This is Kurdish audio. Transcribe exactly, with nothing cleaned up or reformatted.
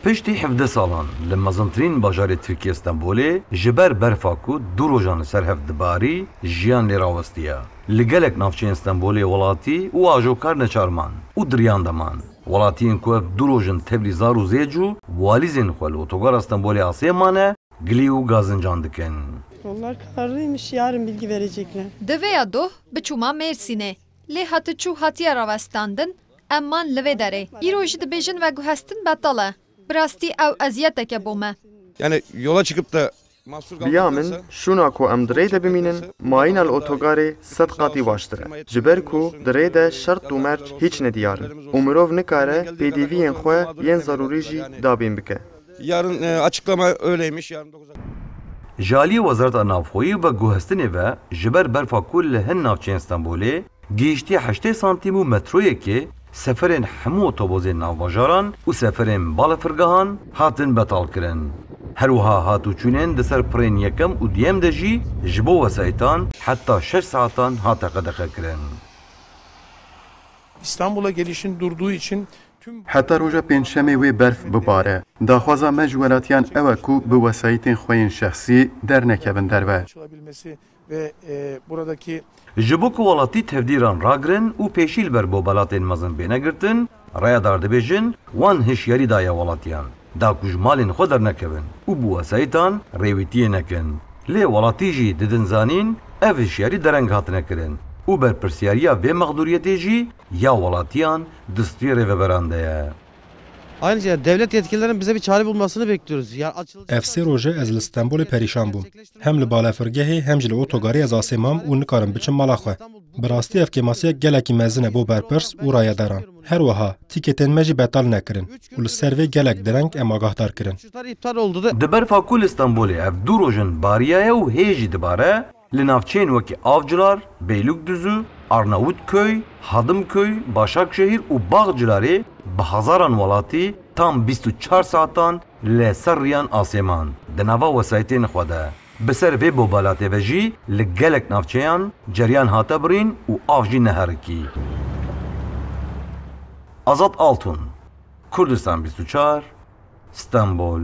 Piştî hevdeh salan li mezintirîn bajarê Tirkiyê Stenbolê ji ber berfa ku du rojan li ser hev dibarî, jiyan lê rawestiye. Li gelek navçeyên Stenbolê welatî û ajokar neçar man û di riyan de man. Welatiyên ku ev du roj in tevlî zar û zêc û walîzên xwe li otogara Stenbolê asê mane, gilî û gazincan dikin. Yollar kararlıymış, yarın bilgi verecekler. Di vêya doh biçûma Mêrsînê. Lê hatiçû hatiye rawestandin, em man li vê derê. Îro jî dibêjin veguhestin betal e. Bi rastî ew eziyeteke bo me. Yani yola çıkıp da mahsur Bi ya min, kalmaktansa şûna ku em di rê de bimînin, mayîna li otogarê sed qatî baştir e. Ji ber ku di rê de şert û merc hîç nediyar in û mirov nikare pêdiviyên xwe yên zerûrî jî dabîn bike. Yarın e, açıklama öyleymiş. Yarın dokuz Ji aliyê Wezareta Navxweyî û Veguhestinê ve ji ber berfa ku li hin navçeyên Stenbolê gihiştiye heştê santîm û metroyekê, seferên hemû otobozên navbajaran û seferên balafirgehan hatin betalkirin. Her wiha hatûçûnên di ser pirên yekem û duyem de jî ji bo wesayîtan heta şeş saetan hate qedexekirin. İstanbul'a gelişin durduğu için tüm Heta roja pêncşemê wê berf bibare. Daxwaza me ji welatiyan ew e ku bi wesayîtên xwe yên şexsî dernekevin derve. açılabilmesi ve e, buradaki Ji bo ku welatî tevdîran ragirin û pêşî li ber bobelatên mezin bêne girtin, rayedar dibêjin, wan hişyarî daye welatiyan, da ku ji malên xwe dernekevin û bi wesayîtan rêwîtiyê nekin. Lê welatî jî didin zanîn, ev hişyarî dereng hatine kirin û berpirsiyariya vê mexdûriyetê jî ya welatiyan di stûyê rêveberan de ye. Ayrıca devlet yetkililerinin bize bir çare bulmasını bekliyoruz. Ya açılacak Ev sê roj e ez li Stenbolê perîşan bûm. Hem li balafirgehê hem jî li otogarê ez asê mam û nikarim biçim mala xwe. Bi rastî ev kêmasiyek gelekî mezin e bo berpirs û rayedaran. Her wiha tîketên me jî betal nekirin û li ser vê gelek dereng em agahdar kirin. Uçuşlar iptal oldu da Di berfa ku li Stenbolê ev du roj in bariyaye û hê jî dibare, li navçeyên wekî Avcılar, Beylikdüzü, Arnavutköy, Hadımköy, Başakşehir û Bağcılarê bi hezaran welatî tam bîst û çar saetan li ser riyan asê man di nava wesayîtên xwe de. Bi ser vê bobelatê ve jî li gelek navçeyan ceriyan hate birîn û av jî neherikî. Azat Altun, Kurdistan bîst û çar, Stenbol.